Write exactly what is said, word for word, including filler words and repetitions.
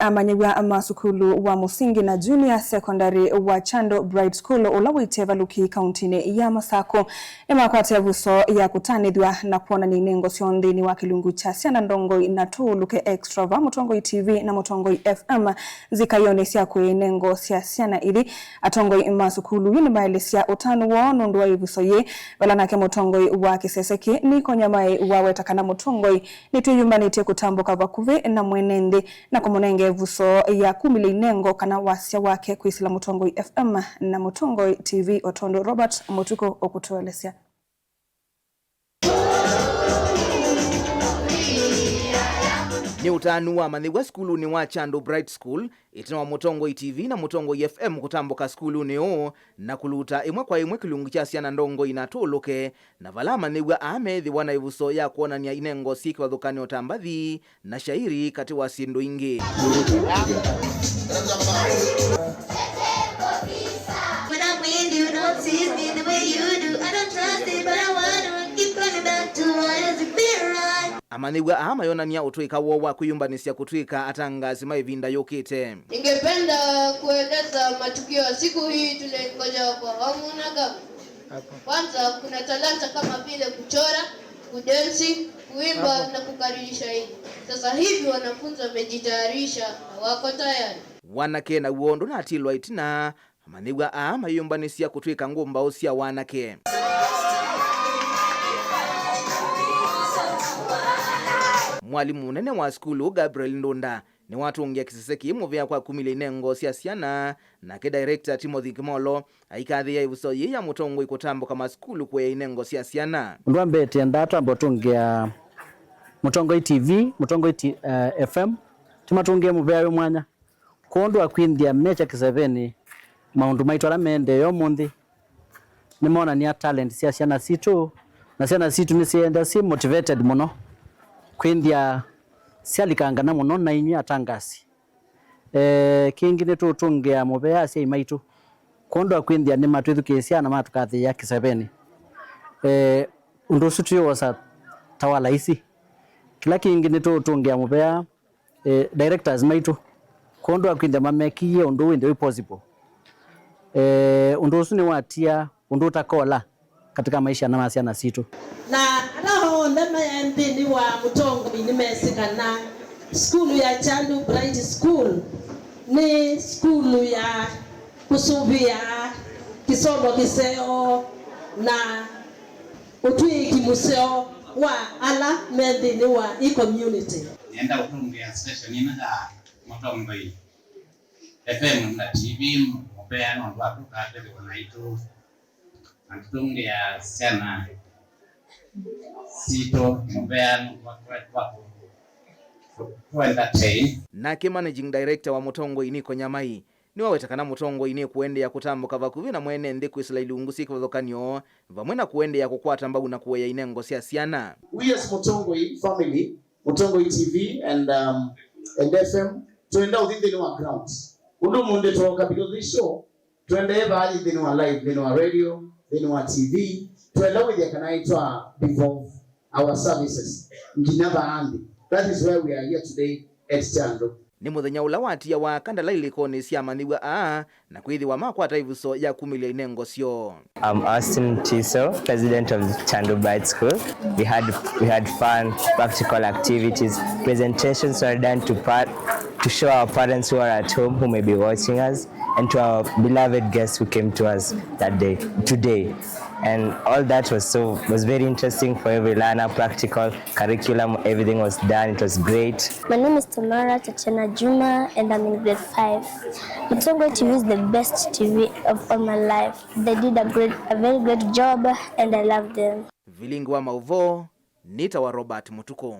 Amanyĩw'a ma sukulu wa mũsingi na junior secondary wa Chando Bright School, ũla wĩ Tevaluki, kauntinĩ ya Masaku, nĩmakwata ĩvuso ya kũtanĩthw'a na kwonany'a inengo syoo nthĩnĩ wa kĩlungu kya syana ndongoi na tũũlũke extra va Mũtongoi T V na Mũtongoi F M nzikayonĩ sya kũya inengo sya syana ithi. Atongoi ma sukulu yu nĩmaelesya ũtanu woo nũndũ wa ĩvuso yĩĩ, vala nake mũtongoi wa kĩsese kĩĩ Niko Nyamai waweta kana mũtongoi nĩtwĩyũmbanĩtye kũtambũka vakuvĩ na mwene nthĩ na kũmũnenga ĩvuso ya kumĩlya inengo kana wasya wake kwĩsĩla Mũtongoi F M na Mũtongoi T V, o tondũ Robert Mũtukũ ũkũtũelesya. Nĩ ũtanu wamanyĩw'a sukulunĩ wa Chando Bright School, ĩtina wa Mũtongoi T V na Mũtongoi F M kũtambũka sukulunĩ ũũ na kũluta ĩmwe kwa ĩmwe kĩlungu kya syana ndongoi na tũũlũke, na vala amanyĩw'a aa meethĩwa na ĩvuso ya kwonany'a inengo syĩ kĩvathũkany'o ta mbathi na shairi, katĩ wa syĩndũ ingĩ. When I'm with you, don't see me the way you do. I don't trust it, but I wanna keep coming back to what is it feel right. Amanyĩw'a aa mayonany'a ũtũĩka woo wa kwĩyũmbanĩsya kũtw'ĩka atangaasi ma ĩvinda yũkĩte. Ningependa kueleza matukio ya siku hii tunaingoja kwa hamu na gamu. Kwanza, kuna talanta kama vile kuchora, kudensi, kuimba na kukariri shairi. Sasa hivi wanafunzi wamejitayarisha na wako tayari. Wanake naw'o ndũnatilwa ĩtina, amanyĩw'a aa mayĩyũmbanĩsya kũtw'ĩka ngũmbaũ sya wanake. Mwalimũ mũnene wa sukulu, Gabriel Ndunda, nĩwatũngĩa kĩsese kĩĩ mũvea kwa kumĩlya inengo sya syana, nake director Timothy Kimolo aikathĩĩa ĩvuso yĩĩ ya mũtongoi kũtambũka masukulu kũea inengo sya syana. Ũndũ wa mbee, twendaa twambe ũtũngĩa Mũtongoi T V, Mũtongoi T-, eh, F M, tũmatũngĩe mũvea wĩ mwanya. Kwondũ wa kwĩnthĩa mekya kĩsevenĩ, maũndũ maitũ ala maendee ũmũnthĩ nĩmonany'a talent sya syana sitũ, na syana sitũ nĩsyĩenda syĩ motivated mũno kwĩnthĩa syalikangana mũno na inyw'ĩ atangasi. Eh, kĩngĩ nĩtũũtũngĩa mũvea asyai maitũ kwondũ wa kwĩnthĩa nĩmatwĩthukĩĩsya na matũkathĩĩa kĩsevenĩ. Eh, ũndũ ũsu twĩwosa ta wa laisi. Kĩla kĩngĩ nĩtũũtũngĩa mũvea eh, directors maitũ, kwondũ wa kwĩnthĩa mamekĩie ũndũ ũũ ĩndĩ wĩ possible. Eh, ũndũ ũsu nĩwatia ũndũ ũtakola katika maisha na ma syana sitũ. Na ala onthe me nthĩnĩ wa mũtongoi nĩmesĩ kana sukulu ya Chandu Bright School nĩ sukulu ya kũsũvĩa kĩsomo kĩseo na ũtw'ĩĩki mũseo wa ala me nthĩnĩ wa ĩ community. Nĩenda ũtũngĩa station ĩno ya Mũtongoi F M na T V mũvea nũndũ wa tũkatethĩwa naitũ na tũtũngĩa syana sitũ mũvea nũndũ wa kũ entertain. Nake managing director wa Mũtongoi Niko Nyamai nĩwaweta kana mũtongoi nĩkũendeea kũtambũka vakuvĩ na mwene nthĩ kwĩsĩla ilungu syĩ kĩvathũkany'o, vamwe na kũendeea kũkwata mbau na kũea inengo sya syana. We as Mũtongoi family, Mũtongoi T V and, um, and F M, twenda ũthi nthĩnĩ wa ground. Ũndũ ũmũnthĩ twoka because this show, twendee vaa nthĩnĩ wa live, nthĩnĩ wa radio, nthĩnĩ wa T V, twenda wĩthĩa kana nĩtwa devolve our services nginya vaa nthĩ. That is why we are here today at Chandu. Nĩ mũthenya ũla watiawa kandalai ilikonĩ sya amanyĩw'a aa na kwĩthĩwa makwata ĩvuso ya kumĩlya inengo syoo. I'm Austin Tiso, president of Chandu Bright School. We had, we had fun, practical activities, presentations were done to par-, to show our parents who are at home who may be watching us, and to our beloved guests who came to us that day, today. And all that was so, was very interesting for every learner, practical, curriculum, everything was done. It was great. My name is Tamara Tatiana Juma and I'm in grade five. Mutongo T V is the best T V of all my life. They did a great, a very great job and I love them. Vilingi wa mauvoo, nĩtawa Robert Mutuku.